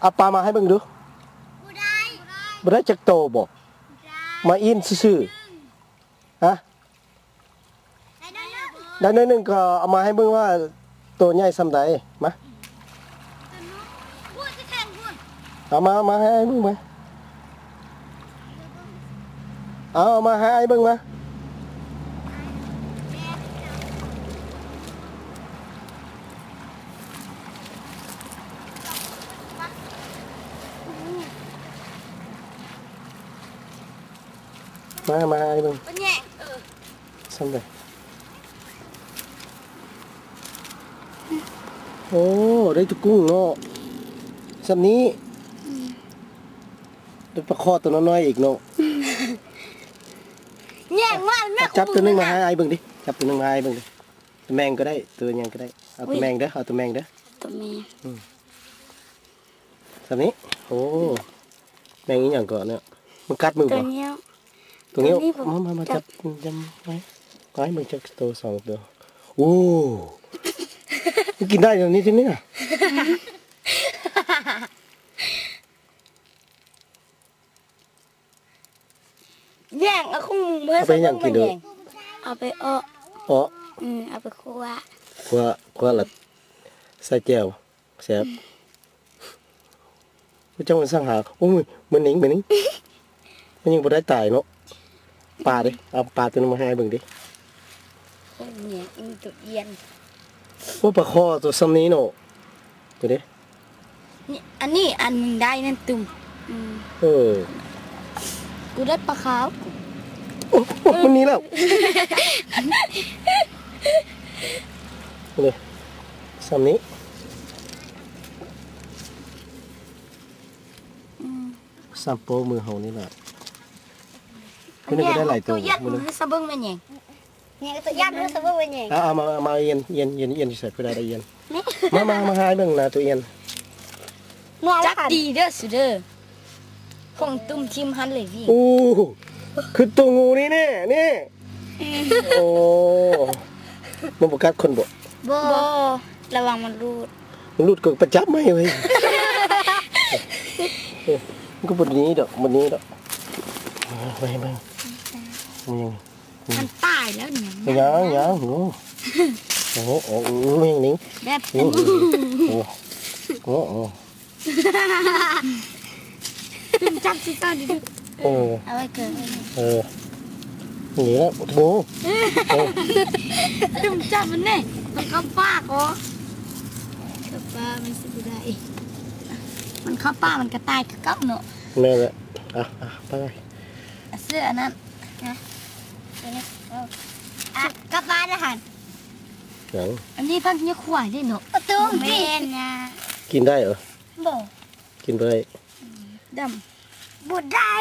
ເອົາປາມາໃຫ້ເບິ່ງດູ. ບໍ່ໄດ້ ບໍ່ໄດ້ຈັກໂຕບໍ? ມາອີນຊື່ໆ. ຮະ? ໄດ້ໜ້ອຍໜຶ່ງ. ໄດ້ໜ້ອຍໜຶ່ງກໍເອົາມາໃຫ້ເບິ່ງວ່າໂຕໃຫຍ່ສ່ຳໃດ. ມາ ເອົາມາ ເອົາມາໃຫ້ອ້າຍເບິ່ງມາ. ເອົາ ເອົາມາໃຫ້ອ້າຍເບິ່ງມາ. ມາ ມາໃຫ້ອ້າຍເບິ່ງ. ເປັນຫຍັງ? ເອີ ສ່ຳໃດ? ໂອ້ ໄດ້ແຕ່ກຸ້ງເນາະ ສ່ຳນີ້. ອືມ ໄດ້ປາຄໍ່ໂຕນ້ອຍໆອີກເນາະ. ແຍກມາແມ່. ຈັບໂຕໜຶ່ງມາໃຫ້ອ້າຍເບິ່ງດິ ຈັບໂຕໜຶ່ງມາໃຫ້ອ້າຍເບິ່ງດິ. ໂຕແມງກໍໄດ້ ໂຕຫຍັງກໍໄດ້. ເອົາໂຕແມງເດີ ເອົາໂຕແມງເດີ. ໂຕແມງ. ອືມ ສ່ຳນີ້. ໂອ້ ແມງອີຫຍັງເກາະເນາະ ມັນກັດມືບໍ່? ໂຕງຽວ ໂຕງຽວ. ມາ ມາ ມາຈັບ ຈັບ ຈັບໄວ້ ໄວ້ ມັນຈັກໂຕສອງໂຕ. ໂອ້ ມັນກິນໄດ້ແນວນີ້ຕິນີ້ນະ. ແຍງເອົາຂອງມຶງມາ. ເອົາໄປຫຍັງກິນດູ? ເອົາໄປເອາະ ເອາະ. ອືມ ເອົາໄປຂົ້ວ ຂົ້ວ ຂົ້ວແລ້ວໃສ່ແຈ່ວ ແຊບ. ຜູ້ເຈົ້າມັນສັງຫາ. ໂອ້ຍ ມັນນິງ ມັນນິງ ມັນຍັງບໍ່ໄດ້ຕາຍເນາະ. ປາເດ້ ເອົາປາໂຕໜຶ່ງມາໃຫ້ອ້າຍເບິ່ງເດ້. ໂອ້ຍ ເນຍ ໂຕອ່ຽນ. ໂອ້ ປາຄໍ່ໂຕສ່ຳນີ້ເນາະ. ໂຕເດ້ ນີ້ ອັນນີ້ອັນໜຶ່ງໄດ້ນັ້ນ ຕຸ້ມ. ອືມ ເອີ ກູໄດ້ປາຂາວ. ໂອ້ ໂອ້ ມັນໜີແລ້ວ. ເດ້ ສ່ຳນີ້. ອືມ ສ່ຳໂປ້ມືເຮົານີ້ແຫຼະ. ມື້ນີ້ກໍໄດ້ຫຼາຍໂຕ. ໂຕຢ້ານມືສະເບິ່ງແມ່ນຫຍັງ? ຍັງໂຕຢ້ານມືສະເບິ່ງແມ່ນຫຍັງ? ເອົາ ເອົາມາ ເອົາມາອຽນ ອຽນ ອຽນ ອຽນຢູ່ໃສ? ຜູ້ໃດໄດ້ອຽນ? ມາ ມາ ມາໃຫ້ອ້າຍເບິ່ງນະ ໂຕອຽນ. ຈັບດີເດີ ສຸເດີ ຂອງຕຸ້ມຖິ້ມຫັ້ນເລີຍ. ໂອ້ ຄືໂຕງູນີ້ແນ່ ນີ້. ໂອ້ ມັນບໍ່ກັດຄົນບໍ? ບໍ່ ບໍ່ ລະວັງມັນຫຼຸດ. ມັນຫຼຸດກໍໄປຈັບໃໝ່ເວີຍ. ມັນກໍບໍ່ໜີດອກ ບໍ່ໜີດອກ. ໄປເບິ່ງ ມັນຍັງ ມັນຕາຍແລ້ວນີ້. ຍັງ ຍັງ ໂອ້ ໂອ້ ໂອ້ ຍັງນີ້ ແບບ ໂອ້ ໂອ້ ໂອ້ ໂອ້. ຈັບຊິຊອນດີ. ເອີ ເອົາໄວ້ເກີນ. ເອີ ນີ້ແຫຼະ. ໂອ້ ໂອ້ ຕຸ້ມຈັບມັນແນ່ ມັນເຂົ້າປາກເນາະ. ເຂົ້າປາກມັນຊິບໍ່ໄດ້ ມັນເຂົ້າປາກມັນກະຕາຍຄືເກົ່າເນາະ. ແມ່ນແຫຼະ. ອ່ະ ອ່ະ ໄປ ເສື້ອອັນນັ້ນນະ ອັນນີ້ ເອົາ ອ່ະ ກັບບ້ານລະຫັ້ນ. ຫຍັງ? ອັນນີ້ຜັກຫຍ້ວຄວາຍເດ້ເນາະ. ປະຕູ ບໍ່ແມ່ນນະ. ກິນໄດ້ເອີ? ບໍ່ ກິນບໍ່ໄດ້. ດຳ ບໍ່ໄດ້.